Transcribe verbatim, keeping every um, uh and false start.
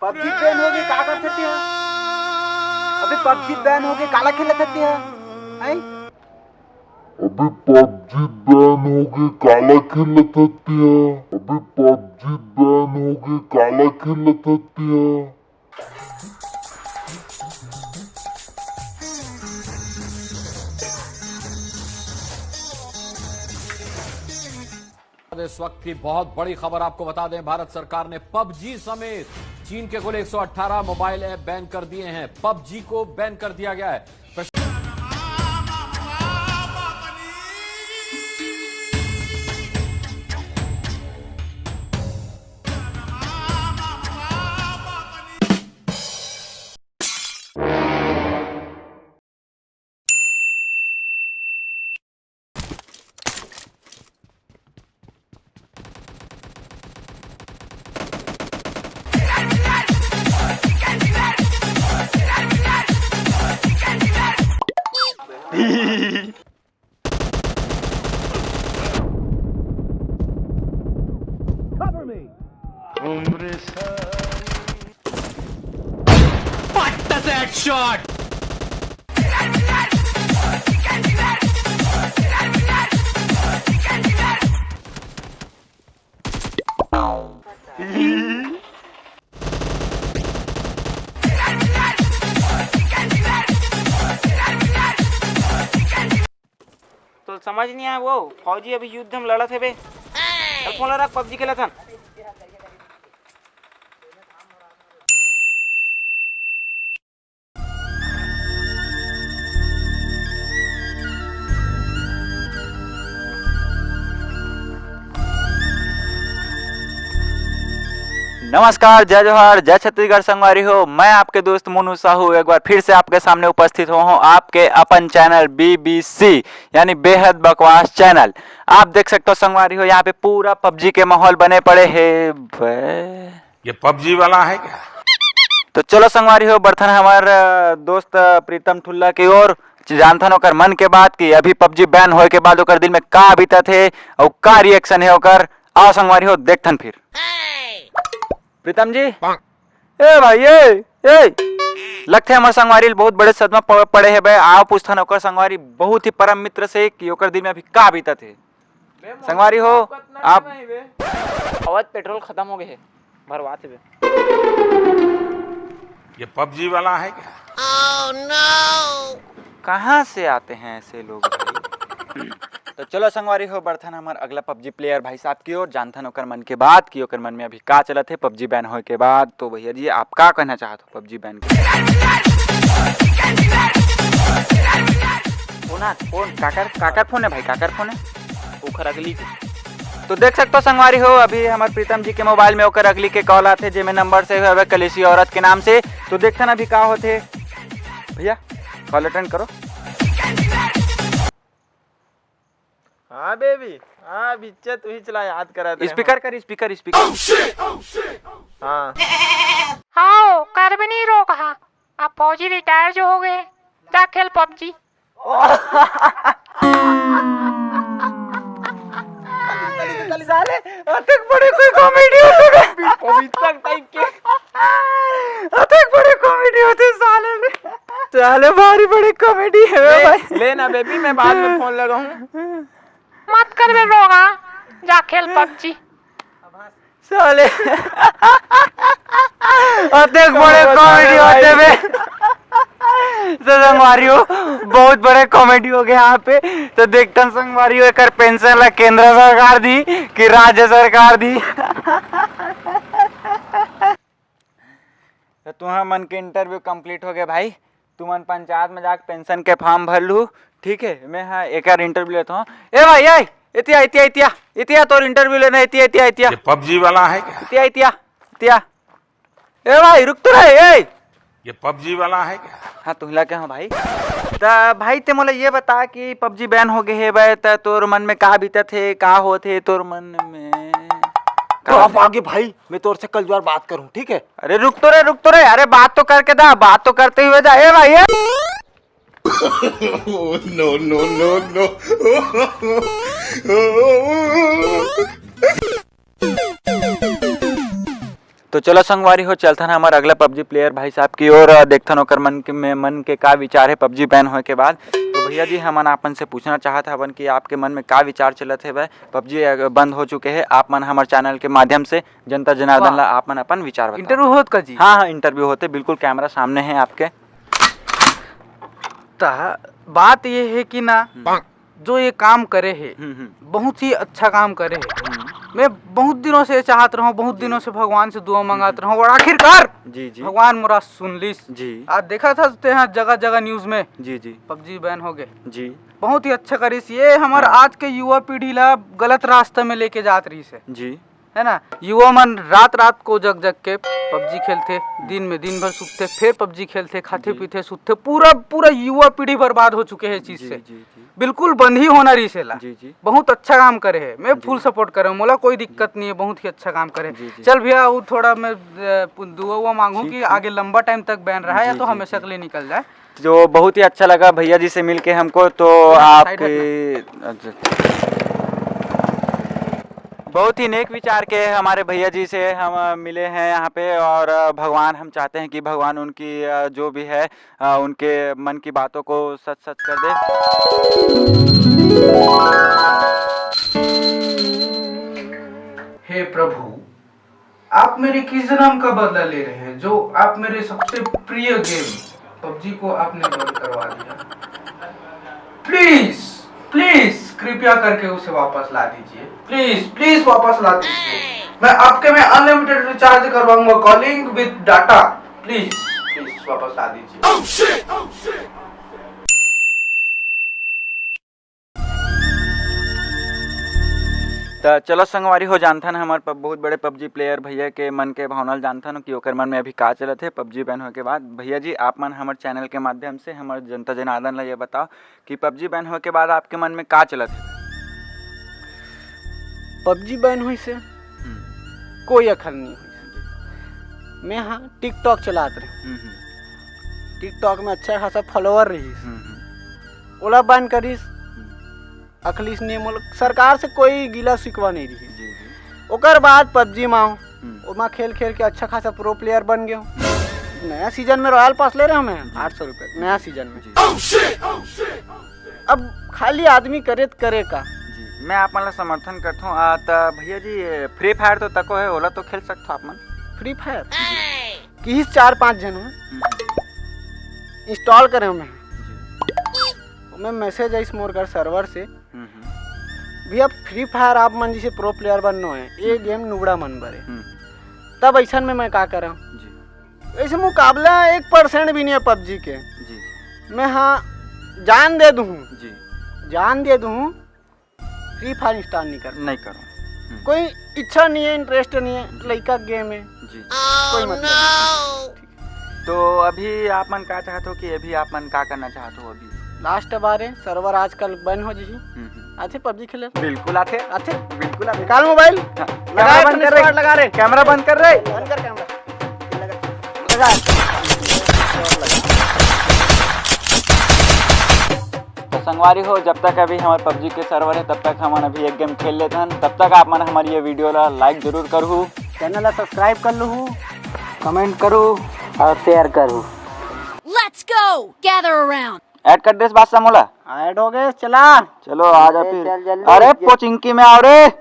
PUBG ban होगे, का करथे तेहा? अबे पबजी बैन होगे, काला खेलत हे तेहा? हैं? अबे पबजी बैन होगे, काला खेलत हे तेहा? अबे पबजी बैन होगे, काला खेलत हे तेहा? इस वक्त की बहुत बड़ी खबर आपको बता दें, भारत सरकार ने पबजी समेत चीन के कुल एक सौ अठारह मोबाइल ऐप बैन कर दिए हैं। पबजी को बैन कर दिया गया है। What the headshot? तो समझ नहीं आया वो फौजी अभी युद्ध में लड़त हेबे। चल फोन ला रख, पबजी खेलत हन। नमस्कार, जय जोहार, जय छत्तीसगढ़ संगवारी हो। मैं आपके दोस्त मोनू साहू एक बार फिर से आपके सामने उपस्थित हुआ हूँ आपके अपन चैनल बीबीसी यानी बेहद बकवास चैनल। आप देख सकते हो संगवारी हो, यहाँ पे पूरा पबजी के माहौल बने पड़े है। बे- ये पबजी वाला है क्या? तो चलो संगवारी हो, बरथन हमार अ, दोस्त अ, प्रीतम ठुल्ला की ओर, जानथन ओकर मन के बात कि अभी पबजी बैन होए के बाद ओकर दिल में का बीतत हे और का रिएक्शन है ओकर। आओ संगवारी हो, देखथन फिर। प्रीतम जी, ए भाई, ए, ए, लगथे हमर संगवारी ल बहुत बड़े सदमा प-, पड़े हे बे। आओ पूछथन ओकर संगवारी, बहुत ही परम मित्र से कि ओकर दिल में अभी का बीतत हे। संगवारी हो, आप अवध पेट्रोल खत्म हो गए है, भरवात हेबे। ये पबजी वाला है क्या? कहाँ से आते हैं ऐसे लोग भाई? तो चलो संगवारी हो, बढ़थन हमर अगला पबजी प्लेयर भाई साहब की ओर, जानथन ओकर मन के बात कि ओकर मन में अभी का चलत हे पबजी बैन होए के बाद। तो भैया जी, आप का कहना चाहत हो पबजी बैन के? फोन आ, फोन, काकर, काकर फोन है भाई, काकर फोन है? ओखर अगली तो देख सकते हो संगवारी हो, अभी हमारे प्रीतम जी के मोबाइल में ओकर अगली के कॉल आथे, जेमे नंबर से हवे कलेशी औरत के नाम से। तो देखथन अभी का होथे। भैया, कॉल अटेंड करो। हाँ बेबी, हाँ बिच्चा, तू ही चला, याद करा दे। स्पीकर कर, स्पीकर, स्पीकर। हाँ। हाओ, करबे नहीं रोक हा। अब फौजी रिटायर जो हो गए, जा खेल पबजी। साले, अतक बड़े कोई कॉमेडी होथे बे। पवित्र टाइप के। अतक बड़े कॉमेडी होथे साले में। साले भारी बड़े कॉमेडी है बे भाई। ले ना बेबी, मैं बाद में फोन लगाऊं। मत कर बे रोगा, जा खेल पबजी। साले। अतेक बड़े कॉमेडी होथे बे। तो संगवारी हो, बहुत बड़े कॉमेडी हो गए यहाँ पे। तो देखथन संगवारी हो, एकर पेंशन ला केंद्र सरकार दी कि राज्य सरकार दी। तो तुहा मन के इंटरव्यू कंप्लीट हो गए भाई। तुमन पंचायत में जाके पेंशन के फॉर्म भर लू, ठीक है? मैं हाँ एकर इंटरव्यू लेता हूँ। ए भाई, ए, इतिया, इतिया, इतिया, इतिया तोर इंटरव्यू लेना, इतिया, इतिया, इतिया। ये पबजी वाला है क्या? इतिया, इतिया, इतिया। ए भाई, रुक तो रहे, ए। ये पबजी वाला है क्या? हाँ, तुहला के हाँ भाई। त भाई, ते मोला ये बता कि पबजी बैन हो गए हे बे, त तोर मन में का बीतत हे, का होत हे तोर मन में? तो आप आगे भाई, मैं तोर से कल द्वार बात करूँ, ठीक है? अरे रुक तो रे, रुक तो रे, अरे बात तो करके दा, बात तो करते हुए दा। ए भाई, ए। No, no, no, no. तो चलो संगवारी हो, चलथन हमर अगला पबजी प्लेयर भाई साहब की ओर, अ, देखथन ओकर मन के, में, मन के का विचार है पबजी बैन होए के बाद। तो भैया जी, हमन आपन से पूछना चाहत हवन कि आपके मन में का विचार चलत है भाई, पबजी अ, बंद हो चुके है, आप मन हमर चैनल के माध्यम से जनता जनार्दन वाह। ला आप मन अपन विचार बताओ। इंटरव्यू होत का जी? हाँ, हाँ, इंटरव्यू होते, बिल्कुल कैमरा सामने है आपके। त बात ये है कि ना, हम्म। जो ये काम करे है, हम्म, हम्म। बहुत ही अच्छा काम करे है। हम्म। मैं बहुत दिनों से चाहत रहूं, बहुत जी। दिनों से भगवान से दुआ मंगात जी, जी। रहूं, और आखिरकार जी, जी। भगवान मोरा सुन लिस। जी। आज देखा था ते हैं जगह जगह न्यूज में जी, जी। पबजी बैन हो गए। जी। बहुत ही अच्छा करिस। ये हमर हाँ। आज के युवा पीढ़ी ला गलत रास्ता में लेके जात रहिस है। जी। है ना, युवा मन रात रात को जग जग के पबजी खेलथे, दिन में दिन भर सुतथे, फिर पबजी खेलथे, खाथे जी। पीथे, सुतथे, पूरा पूरा युवा पीढ़ी बर्बाद हो चुके हैं इस चीज जी, से। जी, जी। बिल्कुल बंद ही होना रहिस एला। जी, जी। बहुत अच्छा काम करे है, मैं जी। फुल सपोर्ट करे हूँ, मोला कोई दिक्कत नहीं है, बहुत ही अच्छा काम करे है। जी, जी। चल भैया, वो थोड़ा मैं, अ, दुआ हुआ मांगू ठीक, कि ठीक। आगे लंबा टाइम तक बैन रहा है जी, या तो जी, हमेशा जी। के लिए निकल जाए। जो बहुत ही अच्छा लगा भैया जी से मिलके हमको, तो थोड़ा सा साइड आपके हटना। अच्छा, अच्छा। बहुत ही नेक विचार के हमारे भैया जी से हम, अ, मिले हैं यहाँ पे, और, अ, भगवान, हम चाहते हैं कि भगवान उनकी, अ, जो भी है, अ, उनके मन की बातों को सच सच कर दे। हे प्रभु, आप मेरे किस जन्म का बदला ले रहे हैं, जो आप मेरे सबसे प्रिय गेम पबजी को आपने बंद करवा दिया। प्लीज, प्लीज कृपया करके उसे वापस ला दीजिए। प्लीज, प्लीज वापस ला दीजिए। मैं आपके में अनलिमिटेड रिचार्ज करवाऊंगा, calling with data. Please, please वापस ला दीजिए। त चलो संगवारी हो, जानथन हमर प-, बहुत बड़े पबजी प्लेयर भैया के मन के भावना ल जानथन कि ओकर मन में अभी का चलत हे पबजी बैन होए के बाद। भैया जी, आप मन हमर चैनल के माध्यम से हमर जनता जनार्दन ला ये बताओ कि पबजी बैन होए के बाद आपके मन में का चलत हे? पबजी बैन होइस हे, हम्म। कोई अखर नहीं होइस। मैं हाँ TikTok चलात रहे, हम्म, हम्म। TikTok में अच्छा खासा फॉलोअर रहिस, हम्म, हम्म। ओला बैन करिस, हम्म। अखिलेश ने मोला सरकार से कोई गिला शिकवा नहीं रही। जी, जी। ओकर बाद पबजी मा हम्म। ओमा खेल खेल के अच्छा खासा प्रो प्लेयर बन गयो। हम्म। नया सीजन में रॉयल पास ले रहे हूँ मैं, जी। आठ सौ रुपये नया सीजन में। जी। अब खाली आदमी करे त करे का? जी, मैं आप मन ला समर्थन करथों। आ, त भैया जी, ये फ्री फायर तो तको है, ओला तो खेल सकथो आप मन। Free fire? जी। किहिस चार पांच झन ह, हम्म। इंस्टॉल करे हूँ मैं। जी। ओमे मैसेज आइस मोर कर सर्वर से, हम्म, हम्म। "भैया, फ्री फायर आप मन जैसे प्रो प्लेयर बननो है, ये हम्म। गेम नुबड़ा मन बर है।" हम्म। तब ऐसन में मैं का करा? जी। ऐसे मुकाबला एक परसेंट भी नहीं है पबजी के। जी। मैं हाँ जान दे दूँ, जी। जान दे दूँ, फ्री फायर इंस्टॉल नहीं कर। नहीं करो। हम्म। कोई इच्छा नहीं है, इंटरेस्ट नहीं है, जी। लइका गेम है, जी। कोई मतलब नहीं। तो अभी आप मन का चाहत हो कि अभी आप मन का करना चाहत हो अभी? लास्ट बार है, सर्वर आजकल बंद हो जी। हम्म, हम्म। आथे पबजी खेले? बिल्कुल आथे। आथे? बिल्कुल आथे। निकाल मोबाइल। हाँ। लगा कैमरा रे, बंद कर रे। स्क्वाड लगा रे। कैमरा बंद कर रे। बंद कर कैमरा। लगा। लगा। तो संगवारी हो, जब तक अभी हमारे पबजी के सर्वर है, तब तक हमन अभी एक गेम खेल लेथन। तब तक आप मन हमारी ये वीडियो ला लाइक जरूर करहू, चैनल ला सब्सक्राइब कर लूहू, कमेंट करू और शेयर करू। Let's go! Gather around. Add कर देस बादशाह मोला। ऐड हो गए, चला। चलो, आ जा ए, फिर। चल जल्दी, अरे, जल्दी। पोचिंकी में आओ रे।